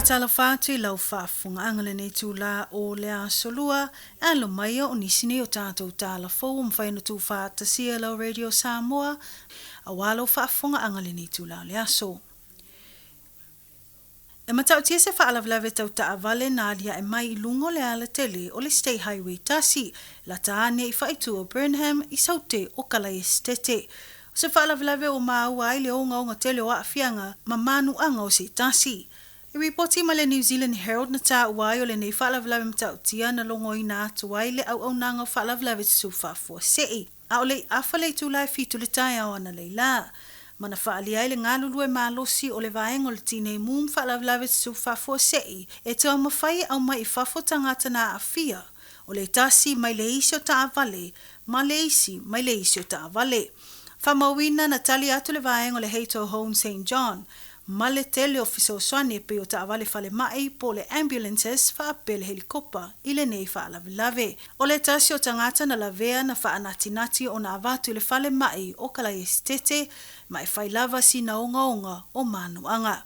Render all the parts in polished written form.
Faatalofa atu i lau faafofogaaga lenei itula o le Aso Lua, e alo mai o nisi nei o tatou tala fou ua mafai ona tuufaatasia e lau Radio Samoa aua lau faafofogaaga lenei itula o le aso. E matautia se faalavelave tau taavale na aliae mai i luga o le alatele o le State Highway 1, lata ane i faaitu o Burnham i Saute o Kalaesetete. O se faalavelave ua maua ai le ogaoga tele o aafiaga ma manuaga o se tasi. I ripoti mai le New Zealand Herald na taua ai o lenei faalavelave matautia na logoina atu ai le auaunaga o faalavelave tutupu faafuasei, a o le i afa le itula e 7 i le taeao analeila. Ma na faaalia ai le galulue malosi o le vaega o le Tinei Mu ma Faalavelave Tutupu Faafuasei e taumafai e aumai i fafo tagata na aafia, o le tasi mai le isi o taavale ma le isi mai le isi o taavale. Faamauina na tali atu le vaega o le Heito Hone Saint John ma le tele o fesoasoani e pei o taavale falemai po o le ambulances faapea le helikopa i lenei faalavelave. O le tasi o tagata na lavea na faanatinati ona avatu i le falemai o Kalaesetete ma e fai lava sina ogaoga o manuaga.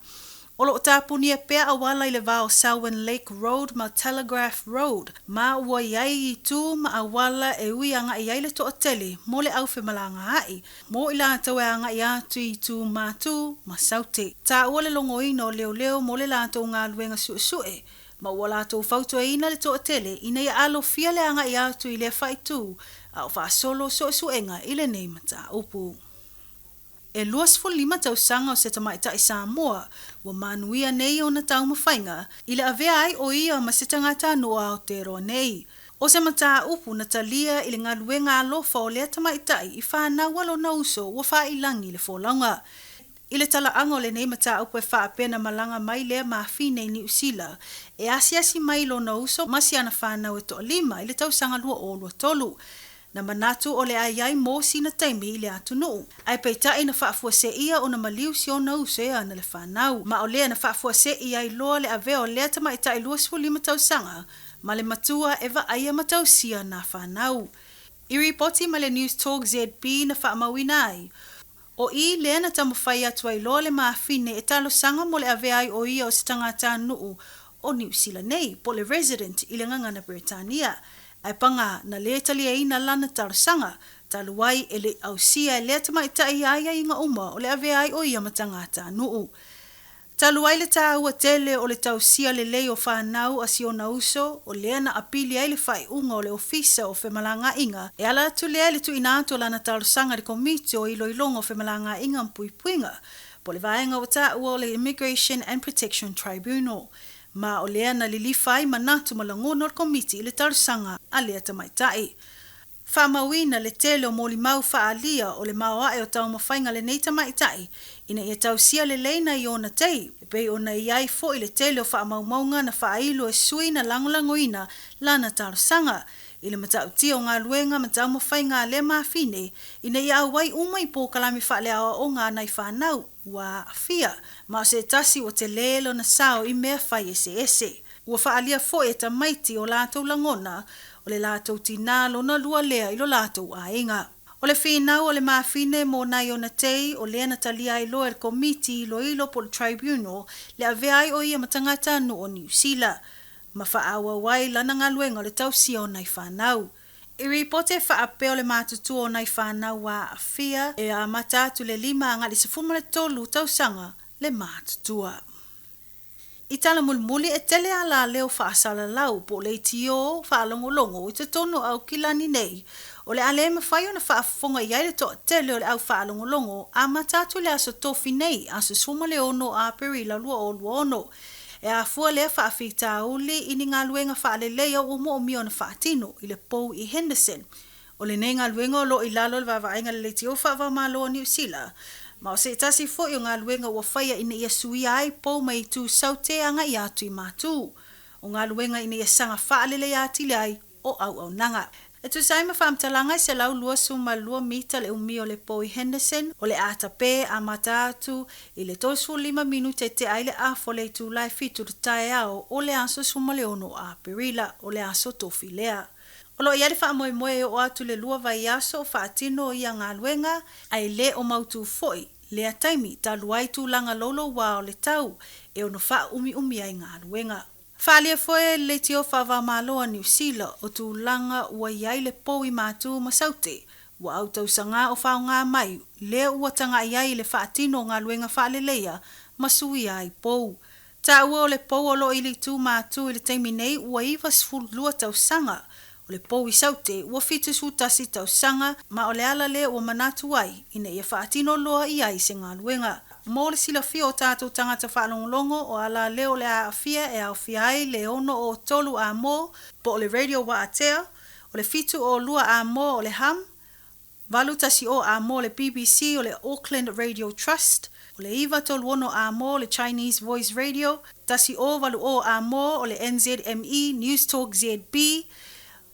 O lo o tapunia pea auala i le va o Selwyn Lake Road ma Telegraph Road, ma ua i ai itu ma auala e ui agai ai le toatele mo le aufemalagaai, mo i latou e agai atu i itu Matu ma Saute. Taua le logoina o leoleo mo le latou galuega suesue, ma ua latou fautuaina le toatele ina ia alofia le agai atu i lea faaitu a o faasolo suesuega i lenei mataupu. E 25 tausaga o se tamaitai Samoa ua manuia nei ona taumafaiga i le avea ai o ia ma se tagatanuu o Aotearoa nei. O se mataupu na talia i le galuega alofa o lea tamaitai i fanau a lona uso ua faailagi le folauga. I le talaaga o lenei mataupu e faapea na malaga mai lea mafine i Niu Sila e asiasi mai i lona uso ma si ana fanau e toalima i le tausaga 2023. Na manatu o le a i ai mo sina taimi i le atunuu, ae peitai na faafuaseia ona maliu si ona uso e ana le fanau. Ma o lea na faafuasei ai loa le avea o lea tamaitai 25 tausaga ma le matua e vaaia ma tausia nā fanau. I ripoti mai le News Talk ZB na faamauina ai, o i lea na taumafai atu ai loa le mafine e talosaga mo le avea ai o ia o se tagatanuu o Niu Sila nei, po o le resident i le gagana Peretania. Ae pagā, na lē taliaina lana talosaga, talu ai e le i ausia e lea tamaitai aiaiga uma o le avea ai o ia ma tagatanuu. Talu ai le taua tele o le tausia lelei o fanau a si ona uso, o lea na apili ai le faaiuga o le Ofisa o Femalagaaiga e ala atu lea i le tuuina atu o lana talosaga i le Komiti o Iloiloga o Femalagaaiga ma Puipuiga, po o le vaega ua taua o le Immigration and Protection Tribunal. Ma o lea na lilifa ai manatu ma lagona o le Komiti i le talosaga a lea tamaitai. Faamauina le tele o molimau faaalia o le maoae o taumafaiga a lenei tamaitai ina ia tausia lelei nai ona tei, e pei ona i ai foi le tele o faamaumauga na faailo e sui na lagolagoina lana talosaga i le matautia o galuega ma taumafaiga a lea mafine ina ia auai uma i polokalame faaleaoaoga a nai fanau ua aafia, ma o se tasi ua tele lona sao i mea fai eseese. Ua faaalia foi e tamaiti o latou lagona o le latou tinā lona lua lea i lo latou aiga. O le finau o le mafine mo nai ona tei o lea na talia ai loa e le Komiti Iloilo po o le Tribunal le avea ai o ia ma tagatanuu o Niu Sila ma faaauau ai lana galuega o le tausia o nai fanau. I ripoti e faapea o le matutua o nai fanau ua aafia e amata atu i le 5 agai i le 13 tausaga le matutua. I tala mulimuli, e tele alaleo faasalalau po o leitio faalogologo i totonu o Aukilani nei, o le a le mafai ona faafofoga i ai le toatele o le au faalogologo amata atu i le aso Tofi nei, aso 16 Aperila 2026. E afua lea faafitauli i ni galuega faaleleia ua moomia ona faatino i le pou i Henderson. O lenei galuega o lo o i lalo o le vaavaaiga a le Leitio Faava-o-Malo o Niu Sila, ma o se tasi foi o galuega ua faia ina ia suia ai pou mai itu Saute agai atu i Matu. O galuega ina ia saga faaleleia atili ai o auaunaga. E tusa ai ma faamatalaga e 122 mita le umi o le pou i Henderson, o le a tape amata atu i le 35 minute e tea ai le afa o le itula e 7 i le taeao o le aso 16 Aperila, o le aso Tofi lea. O lo o i ai le faamoemoe e oo atu i le lua vaiaso o faatino ia galuega, ae le o mautū foi lea taimi talu ai tulaga loulouā o le tau e ono faaumiumi ai galuega. Faaalia foi e le Leitio Faava-o-Malo a Niu Sila o tulaga ua i ai le pou i Matu ma Saute ua autausagā o faaaoga mai lea ua taga'i ai i le faatino o galuega faaleleia ma suia ai pou. Taua o le pou o lo o i le itu Matu i le taimi nei ua 92 tausaga, o le pou i Saute ua 71 tausaga ma o le ala lea ua manatu ai ina ia faatino loa i ai se galuega. Mo le silafia o tatou tagata faalogologo o alaleo o le a aafia e aofia ai le 6 o 3 amo po o le Radio Waatea, o le 7 o 2 amo o le Hum, 8 10 amo le BBC o le Auckland Radio Trust, o le 9 3 6 amo le Chinese Voice Radio, 10 8 0 amo o le NZME News Talk ZB,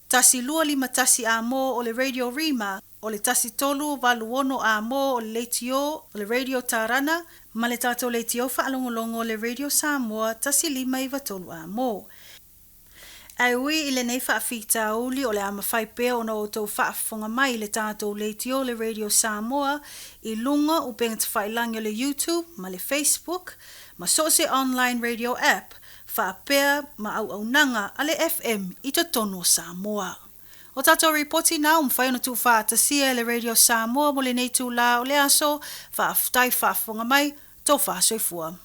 12 5 1 amo o le Radio Rima, o le 13 8 6 amo o le Leitio o le Radio Tarana, ma le tatou leitio faalogologo o le Radio Samoa 15 9 3 amo. Ae ui i lenei faafitauli o le a mafai pea ona outou faafofoga mai i le tatou leitio le Radio Samoa i luga o upega tafailagi o le YouTube ma le Facebook ma so o se online radio app faapea ma auaunaga a le FM i totonu o Samoa. O tatou ripoti na ua mafai ona tuufaatasia e le Radio Samoa mo lenei itulā o le aso. Faafetai faafofoga mai, tofa soifua.